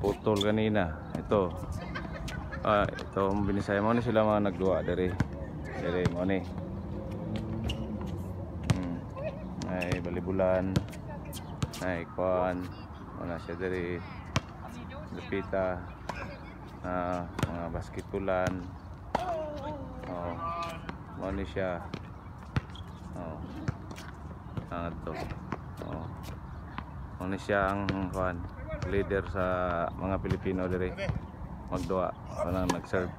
Naputol ganina. Ito. Ah, ito ang binisaya mo ni sila mga nagduwa diri. Diri mo ni. Ay balibulan. Ay kuan. Wala siya diri. Lupita. Ah, mga basketbulan. Oh. Mo ni siya. Oh. Ang ito. Oh. Mo ni siya ang kuan, leader sa mga Pilipino diri. Magduwa kanang nag-serve.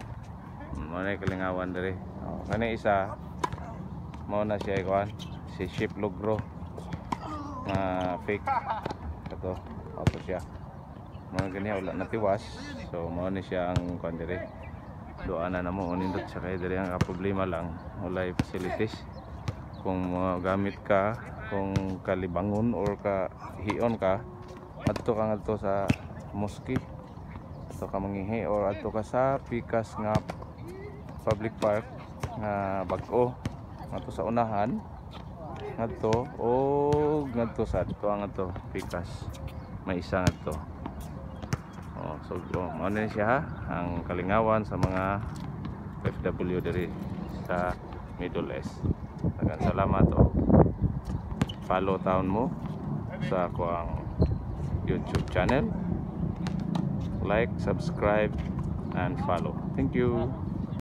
Mo ni kalingawan diri. Oh, kani isa mo na siya kuan, si Ship Logro na fake. Ito, ato siya. Mga ganyan wala natiwas. So mo ni siya ang kuan diri. Duwa na namo nindot siya kay diri. Ang problema lang, walay facilities. Kung gamit ka, kung kalibangon or ka hion ka, adto ka ngadto sa mosque, adto ka mangihi or adto ka sa Pikas nga public park nga bag-o ngadto sa unahan ngadto o ngadto sa adto ang adto Pikas, may isa ngadto. Oh, so oh, mao na siya ha, ang kalingawan sa mga OFW diri sa Middle East. Daghang salamat o follow taon mo sa akoang YouTube channel. Like, subscribe and follow. Thank you.